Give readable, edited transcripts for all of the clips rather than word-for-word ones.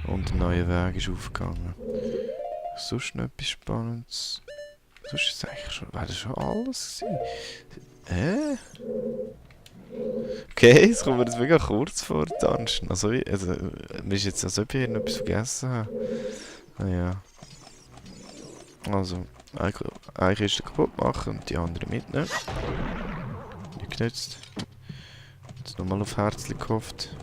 Und ein neuer Weg ist aufgegangen. Sonst noch etwas Spannendes? Sonst ist es eigentlich schon... Wäre das schon alles gewesen? Okay, es kommt mir das mega kurz vor, Dungeon. Also, mir ist jetzt, als ob ich hier noch etwas vergessen habe. Naja. Also, eine Kiste kaputt machen und die andere mitnehmen. Nicht genützt. Jetzt nochmal auf Herzli gehofft.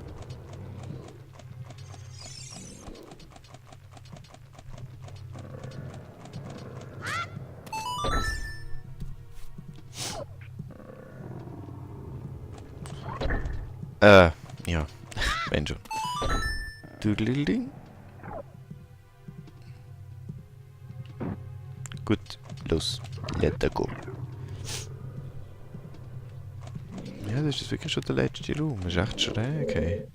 Ja. Wenn schon. Dudeliling. Gut, los. Let go. Ja, das ist wirklich schon der letzte Raum. Das ist echt schräg, hey.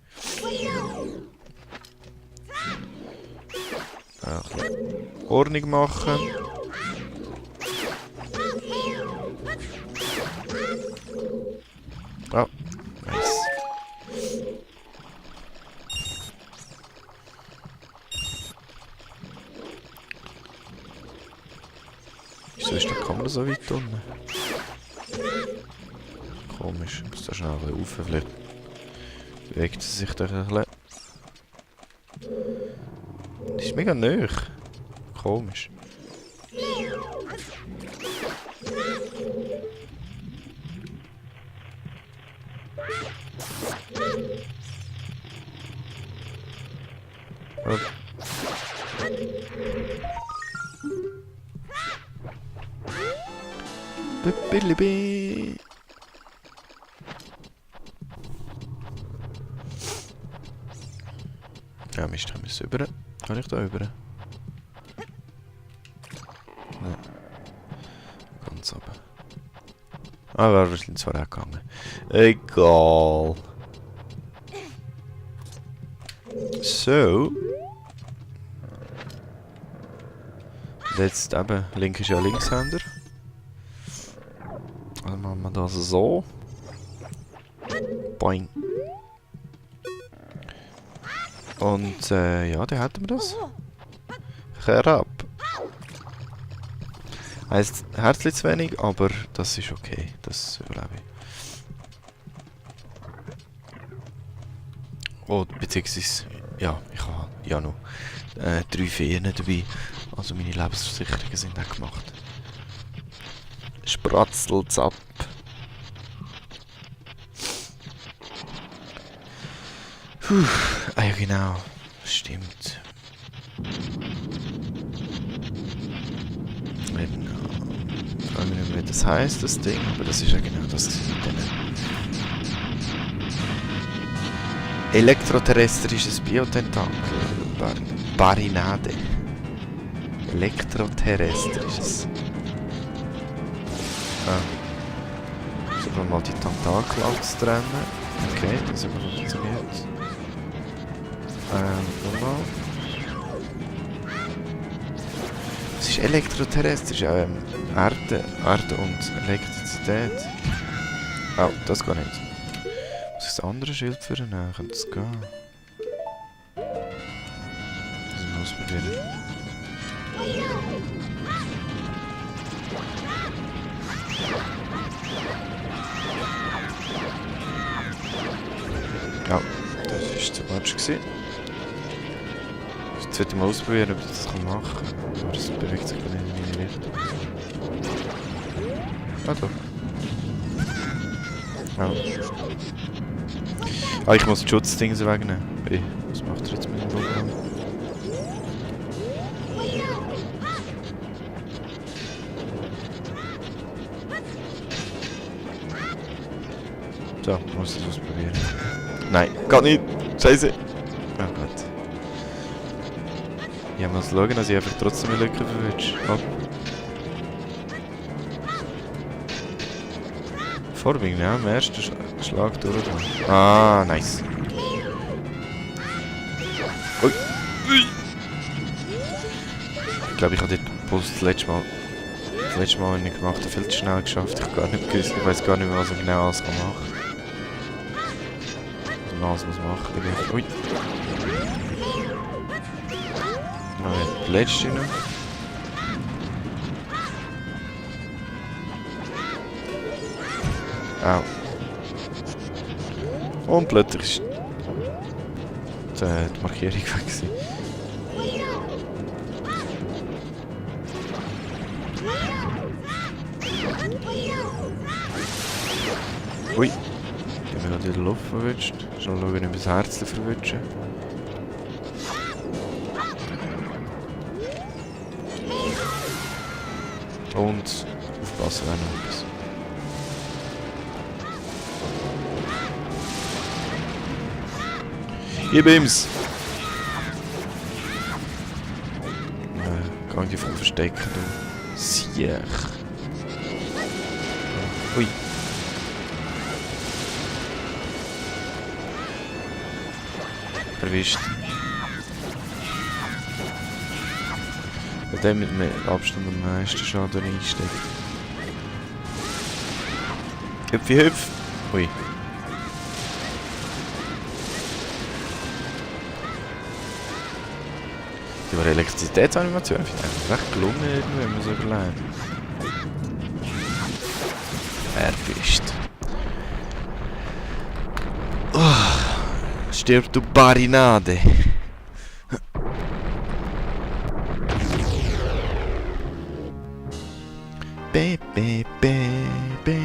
Ordnung machen. Oh, nice. Wieso ist die Kamera so weit unten? Komisch, ich muss da schnell rauf, vielleicht bewegt sie sich da ein bisschen. Das ist mega nahe. Komisch. Oh. Bipilibi. Ja, Mist, haben wir es über. Kann ich da über? Nein. Ganz oben. Ah, wir sind zwar auch gegangen. Egal. So. Jetzt eben, Link ist ja Linkshänder. Also machen wir das so. Boing. Und ja, dann hätten wir das. Herab. Heißt herzlich zu wenig, aber das ist okay. Das überlebe ich. Oh, beziehungsweise, ja, ich habe ja noch 3 Feen dabei. Also meine Lebensversicherungen sind auch gemacht. Spratzelt's ab. Puh, ah ja genau, stimmt. Genau. Ich frage mich nicht mehr, wie das heisst, das Ding, aber das ist ja genau das mit denen. Elektroterrestrisches Biotentakel. Barinade. Elektroterrestrisches. Versuchen wir mal die Tentakel abzutrennen. Okay, das hat funktioniert. Nochmal. Es ist elektroterrestrisch, Erde und Elektrizität. Oh, das geht nicht. Muss ich das andere Schild für nehmen? Könnte es gehen? Das muss man ausprobieren. Ja, das war zu much gewesen. Jetzt werde ich mal ausprobieren, ob ich das machen kann. Aber es bewegt sich nicht in meine Richtung. Ah, doch. Ja. Ah, ich muss die Schutzdinge wegnehmen. Hey, was macht er jetzt mit dem Programm? So, muss ich das ausprobieren. Nein, geht nicht! Scheiße! Oh Gott. Ich muss schauen, dass ich einfach trotzdem eine Lücke verwünsche. Oh. Vorwing, ja, im ersten Schlag durch. Ah, nice. Ui. Ui. Ich glaube, ich habe den Post das letzte Mal, wenn ich gemacht habe, viel zu schnell geschafft. Ich habe gar nicht gewusst, ich weiß gar nicht mehr, was ich genau alles machen kann. Was man alles muss machen. Ui. Der letzte noch. Au. Und plötzlich ist die Markierung weg gewesen. Ui. Ich habe gerade in der Luft verwünscht. Schnell schauen, ob ich das Herz verwünsche. Und aufpassen, wenn noch etwas. Gib ihm's! Gang die vom Verstecken, du. Siech. Ui. Erwischt. Bei dem mit dem Abstand am meisten Schaden einsteckt. Hüpfi hüpf! Ui. Die Elektrizitätsanimation finde ich recht gelungen, wenn man so überlegt. Erwischt. Oh, stirb du Barinade! Be, be, be, be.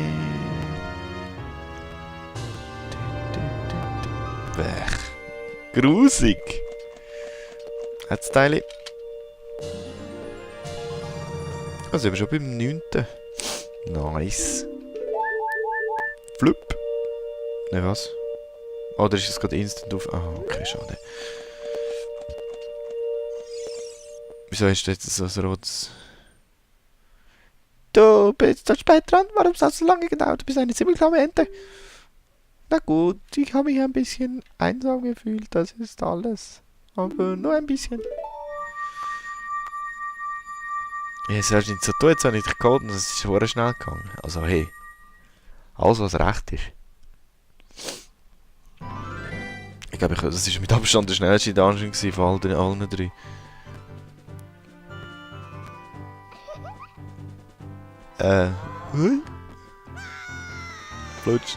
Bäh. Grusig! Hat's Teile. Also sind wir schon beim 9. Nice. Flup. Ne, was? Oder ist es gerade instant auf... Ah, okay, schade. Wieso ist das jetzt so ein rotes... Du bist zu spät dran. Warum hat es so lange gedauert? Du bist eine ziemlich lahme Ente. Na gut, ich habe mich ein bisschen einsam gefühlt. Das ist alles. Aber nur ein bisschen. Ja, es ist nicht so tun, jetzt habe ich dich geholt und es ist sehr schnell gegangen. Also hey, alles was recht ist. Ich glaube, das war mit Abstand der schnellste Dungeon von allen drei. Hui? Flutsch.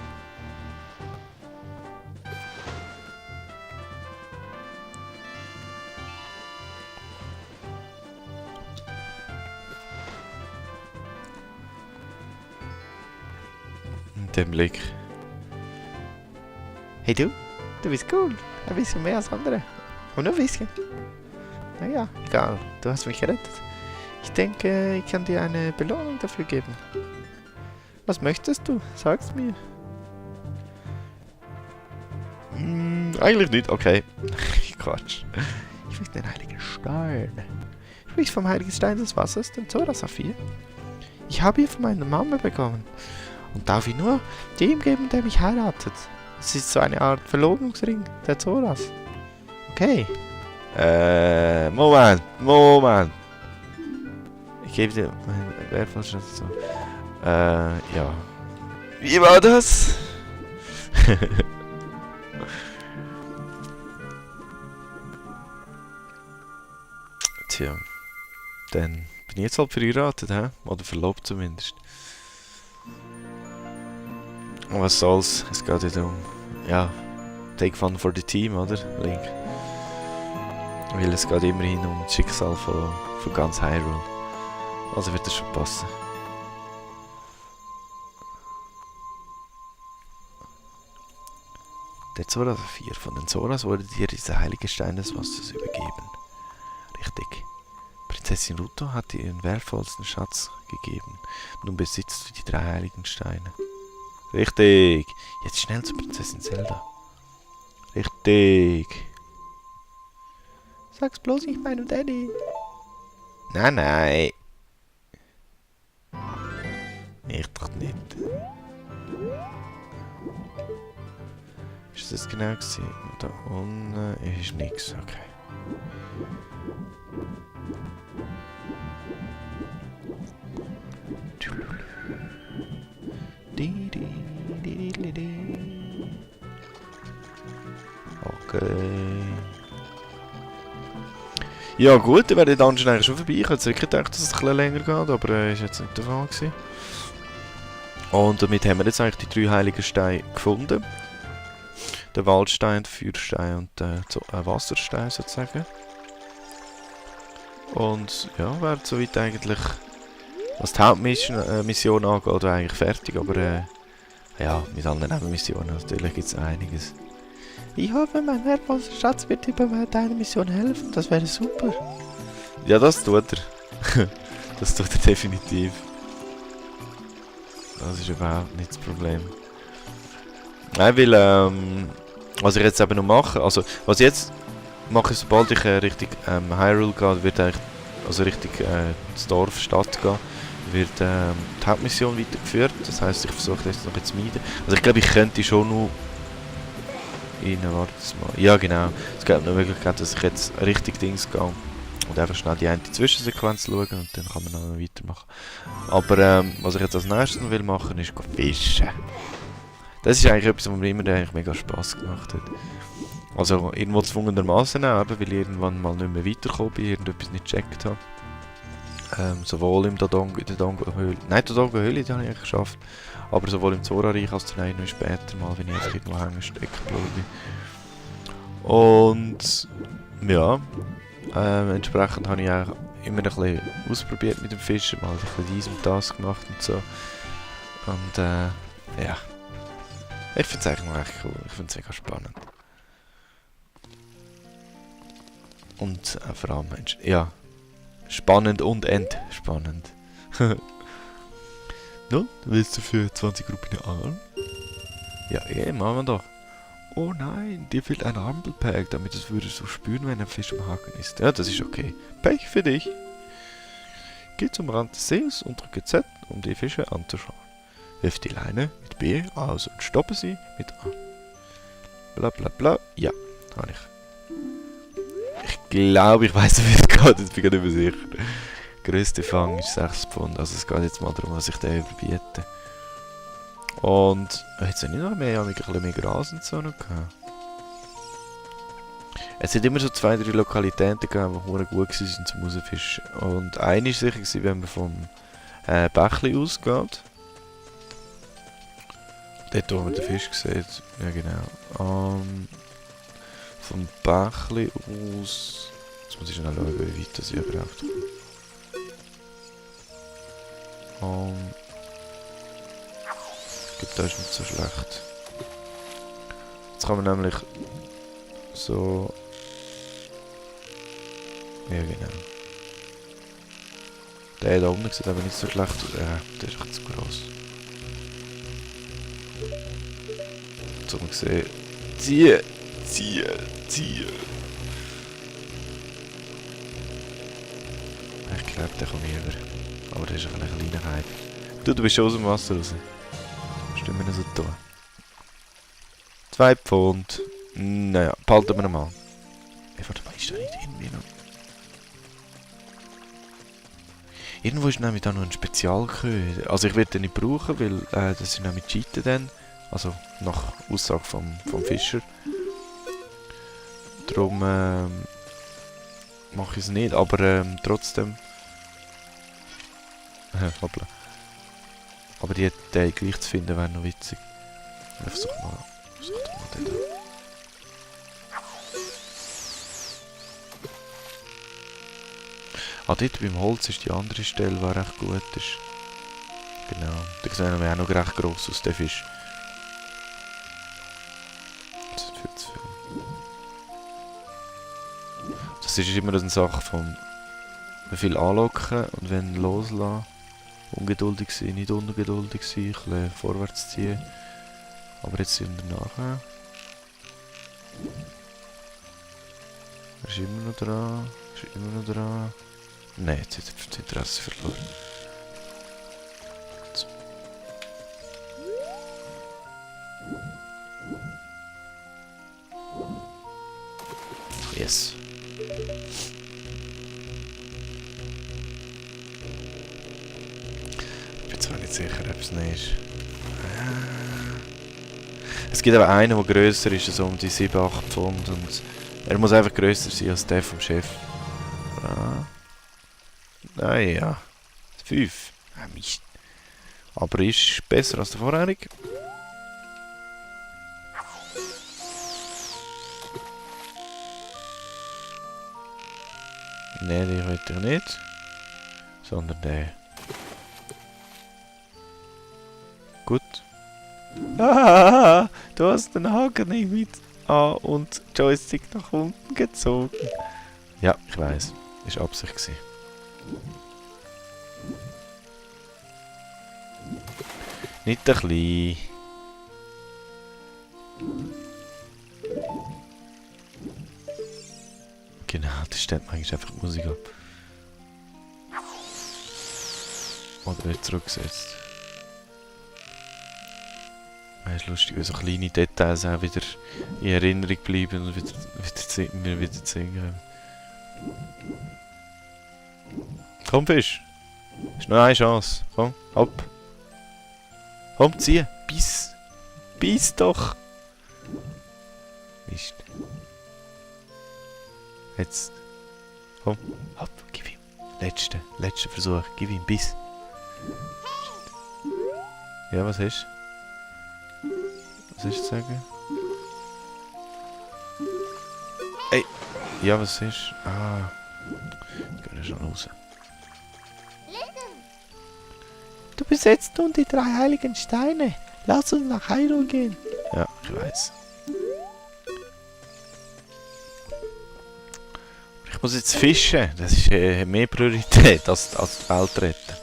Den Blick. Hey du bist cool. Ein bisschen mehr als andere. Und nur ein bisschen. Naja, egal. Du hast mich gerettet. Ich denke, ich kann dir eine Belohnung dafür geben. Was möchtest du? Sag's mir. Eigentlich nicht. Okay. Quatsch. Ich möchte den heiligen Stein. Sprichst vom heiligen Stein des Wassers, den Zora-Saphir? Ich habe ihn von meiner Mama bekommen. Und darf ich nur dem geben, der mich heiratet. Es ist so eine Art Verlobungsring der Zoras. Okay. Moment. Ich gebe dir meinen Wertvollschatz zu. Ja. Wie war das? Tja. Dann bin ich jetzt halt verheiratet, hä? Oder verlobt zumindest. Was soll's? Es geht ja um... Ja... Take fun for the team, oder? Link. Weil es geht immerhin um das Schicksal von ganz Hyrule. Also wird das schon passen. Der Zora-Saphir von den Zoras wurde dir dieser heilige Stein des Wassers übergeben. Richtig. Prinzessin Ruto hat dir ihren wertvollsten Schatz gegeben. Nun besitzt du die 3 heiligen Steine. Richtig. Jetzt schnell zur Prinzessin Zelda. Richtig. Sag's bloß nicht meinem Daddy. Nein. Ich doch nicht. Ist das genau gewesen? Da unten ist nichts. Okay. Okay. Ja gut, dann wäre der Dungeon eigentlich schon vorbei. Ich hätte wirklich gedacht, dass es ein bisschen länger geht, aber ist jetzt nicht der Fall gewesen. Und damit haben wir jetzt eigentlich die 3 heiligen Steine gefunden. Den Waldstein, den Feuerstein und den Wasserstein sozusagen. Und ja, wäre soweit eigentlich, was die Hauptmission angeht, eigentlich fertig. Aber ja, mit allen Nebenmissionen natürlich gibt es einiges. Ich hoffe, mein wertvoller Schatz wird dir bei deiner Mission helfen. Das wäre super. Ja, das tut er. Das tut er definitiv. Das ist überhaupt nicht das Problem. Nein, weil, was ich jetzt eben noch mache, also, was ich jetzt mache, sobald ich Richtung Hyrule gehe, wird eigentlich, also Richtung das Dorf, Stadt gehen, wird die Hauptmission weitergeführt. Das heisst, ich versuche das noch jetzt zu meiden. Also ich glaube, ich könnte schon noch warte mal. Ja genau. Es gibt eine Möglichkeit, dass ich jetzt richtig Dings gehe und einfach schnell die eine Zwischensequenz schauen und dann kann man noch weitermachen. Aber was ich jetzt als nächstes will machen, ist fischen. Das ist eigentlich etwas, was mir immer eigentlich mega Spass gemacht hat. Also irgendwo zwungenermaßen auch, weil ich irgendwann mal nicht mehr weitergekommen bin, irgendetwas nicht gecheckt habe. Sowohl in der Dodongo-Höhle, nein, die Dodongo-Höhle die habe ich eigentlich geschafft, aber sowohl im Zora-Reich als dann noch später mal, wenn ich einfach irgendwo hängen stecken geblieben bin. Und ja, entsprechend habe ich auch immer ein bisschen ausprobiert mit dem Fischen, mal ein bisschen dies und das gemacht und so. Und ja, ich finde es eigentlich echt cool, ich finde es mega spannend. Und vor allem, ja, spannend und entspannend. Nun, willst du für 20 Rupien angeln? Ja, machen wir doch. Oh nein, dir fehlt ein Rumblepack, damit es würdest du spüren, wenn ein Fisch am Haken ist. Ja, das ist okay. Pech für dich. Geh zum Rand des Sees und drücke Z, um die Fische anzuschauen. Wirf die Leine mit B aus und stoppe sie mit A. Bla bla bla. Ja, habe ich. Ich glaube, ich weiß, wie es geht, jetzt bin ich nicht mehr sicher. Der grösste Fang ist 6 Pfund, also es geht jetzt mal darum, was ich den überbiete. Und jetzt habe ich noch mehr, ein bisschen mehr Gras und so noch gehabt. Es hat immer so 2, 3 Lokalitäten gegeben, die gut waren zum Rausfischen. Und eine war sicher, wenn man vom Bächli ausgeht. Dort, wo man den Fisch sieht. Ja, genau. Vom Bächli aus. Jetzt muss ich schnell schauen, wie weit das überhaupt kommt. Ich glaube, das ist nicht so schlecht. Jetzt kann man nämlich so. Ja, genau. Der da unten sieht aber nicht so schlecht aus. Der ist echt zu gross. Jetzt haben wir gesehen. Ziehen! Ich glaube, der kommt über. Aber das ist eine Kleinheit. Du bist schon aus dem Wasser raus. Stimmt mir nicht so tun. 2 Pfund. Naja, behalten wir mal. Ey, warte mal, ist da nicht irgendwie noch... Irgendwo ist nämlich da noch ein Spezialköder. Also ich werde den nicht brauchen, weil das ist nämlich Cheaten dann. Also nach Aussage vom Fischer. Darum mache ich es nicht, aber trotzdem. Hoppla. Aber den gleich zu finden wäre noch witzig. Ich versuche mal den da. Ah, dort beim Holz ist die andere Stelle, die recht gut ist. Genau. Da sehen wir auch noch recht gross aus, der Fisch. Das ist viel zu viel. Das ist immer eine Sache von wie viel anlocken und wenn loslassen. Ungeduldig sein, nicht ungeduldig sein, ein bisschen vorwärts ziehen. Aber jetzt sind wir nachher. Er ist immer noch dran. Nein, jetzt hat er das Interesse verloren. So. Yes. Ich bin zwar nicht sicher, ob es nicht ist. Es gibt aber einen, der grösser ist, so um die 7-8 Pfund. Und er muss einfach grösser sein als der vom Chef. Da. Naja. 5. Ah, Mist. Aber ist besser als der vorherige. Nein, den will ich nicht. Sondern den. Gut. Ah, du hast den Haken nicht mit an und Joystick nach unten gezogen. Ja, ich weiß. Das war Absicht gewesen. Nicht ein bisschen. Genau, das stellt man eigentlich einfach die Musik ab. Oder wird zurückgesetzt. Es ist lustig, wie so kleine Details auch wieder in Erinnerung bleiben und wieder singen. Komm, Fisch! Ist noch eine Chance. Komm, hopp. Komm, zieh. Biss. Biss doch. Mist. Jetzt. Komm, hopp, gib ihm. Letzter Versuch. Gib ihm Biss. Ja, was hast du? Was hast du zu sagen? Ey! Ja, was ist? Ah. Ich gehe schon raus. Du besetzt nun die 3 heiligen Steine. Lass uns nach Hyrule gehen. Ja, ich weiß. Ich muss jetzt fischen. Das ist mehr Priorität als die Welt retten.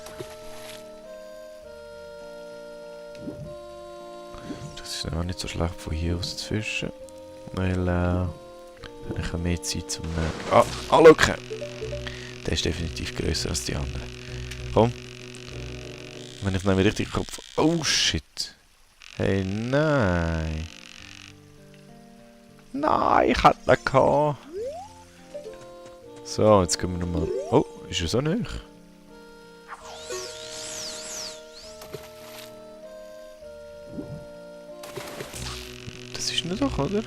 Das ist auch nicht so schlecht von hier aus zu fischen. Weil dann habe ich mehr Zeit zum... anschauen! Der ist definitiv grösser als die anderen. Komm. Wenn ich nämlich richtig Kopf... Oh shit! Hey, nein! Nein, ich hätte ihn gehabt! So, jetzt gehen wir nochmal... Oh, ist er so nahe? Das ist nicht doch, oder?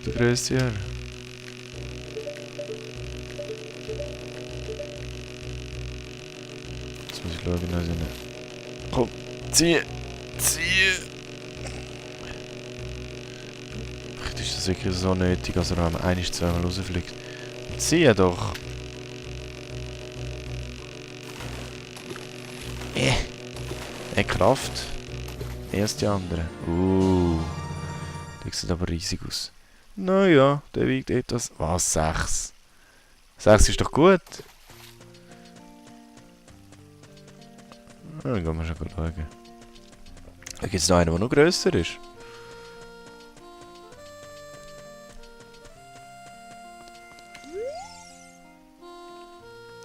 Der grösste Herr. Jetzt muss ich schauen, wie er komm, zieh! Zieh! Vielleicht ist das wirklich so nötig, dass er am 1-2 rausfliegt. Zieh doch! Kraft. Erst die andere. Der sieht aber riesig aus. Naja, der wiegt etwas... Was? 6? 6 ist doch gut. Dann gehen wir schon schauen. Da gibt es noch einen, der noch grösser ist.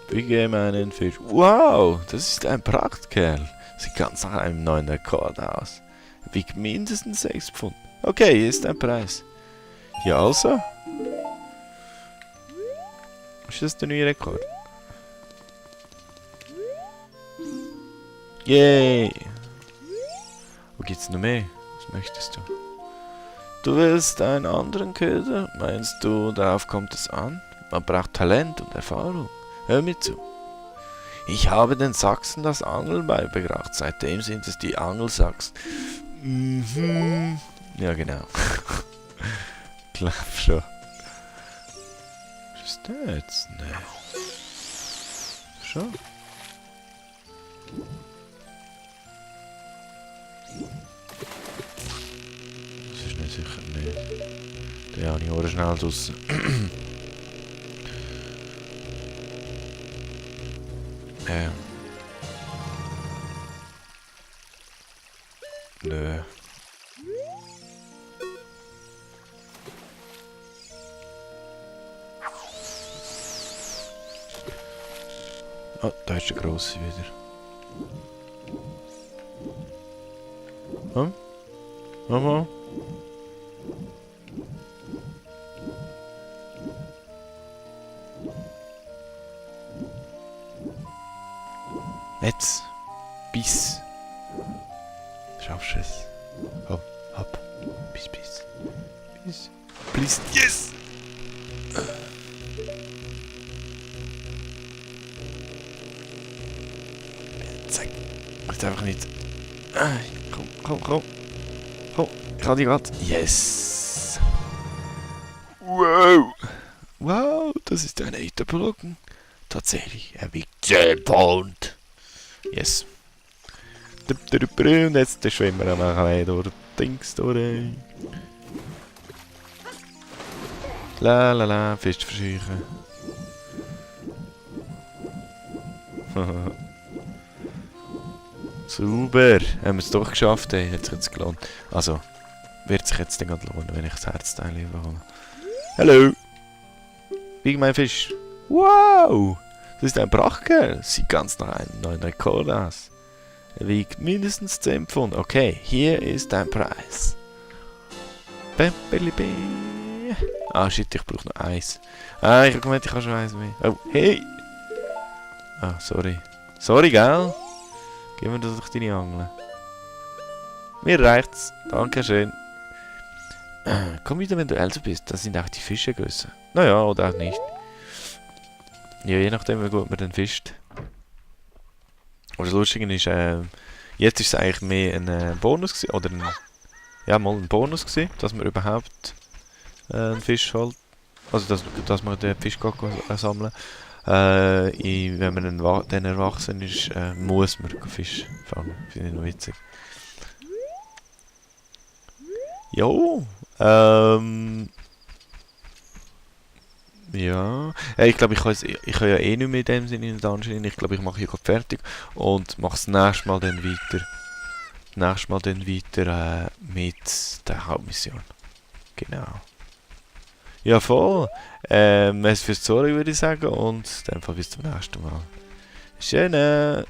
Wir geben einen Fisch. Wow, das ist ein Prachtkerl. Sieht ganz nach einem neuen Rekord aus. Wiegt mindestens 6 Pfund. Okay, hier ist dein Preis. Ja, also. Ist das der neue Rekord? Yay! Wo gibt's noch mehr? Was möchtest du? Du willst einen anderen Köder? Meinst du, darauf kommt es an? Man braucht Talent und Erfahrung. Hör mir zu. Ich habe den Sachsen das Angeln beigebracht. Seitdem sind es die Angelsachsen. Mhm. Ja, genau. Glaub schon. Was ist das jetzt? Nee. Schon? Das ist nicht sicher nicht. Den habe ich auch schnell draussen. Nö. Oh, da ist der Grosse wieder. Hm? Mama? Jetzt. Biss. Schaffst du es? Hopp, hopp. Biss, biss. Biss. Biss. Yes! Zack. Jetzt einfach nicht... Komm. Ich habe die gerade. Yes. Wow. Wow, das ist ein echter Brocken. Tatsächlich, er wiegt 10 Pfund. Yes. Und jetzt schwimmen wir mal durch Dings durch. La, Fisch verscheuchen. Super, haben wir es doch geschafft, ey. Hat sich jetzt gelohnt. Also, wird sich jetzt dann lohnen, wenn ich das Herzteil überhole. Hallo! Wie mein Fisch. Wow! Das ist ein Brachkerl. Sieht ganz nach einem neuen Rekord aus. Er wiegt mindestens 10 Pfund. Okay, hier ist dein Preis. Ah, shit, ich brauche noch eins. Ah, ich habe gemeint, ich habe schon eins mehr. Oh, hey! Ah, sorry. Sorry, gell? Gib mir das durch deine Angel. Mir reicht's. Dankeschön. Komm wieder, wenn du älter bist. Das sind auch die Fische größer. Naja, oder auch nicht. Ja, je nachdem, wie gut man den fischt. Aber das Lustige ist, jetzt ist es eigentlich mehr ein Bonus gewesen, oder mal ein Bonus gewesen, dass man überhaupt einen Fisch holt. Also, dass man den Fisch sammeln. Wenn man dann erwachsen ist, muss man Fisch fangen. Finde ich noch witzig. Jo, ja. Ich glaube, ich kann ja eh nicht mehr in dem Sinne in den Dungeon. Ich glaube, ich mache hier gerade fertig und mache das nächste Mal dann weiter. Mit der Hauptmission. Genau. Ja, voll. Merci fürs Zuhören, würde ich sagen. Und dann bis zum nächsten Mal. Schöne.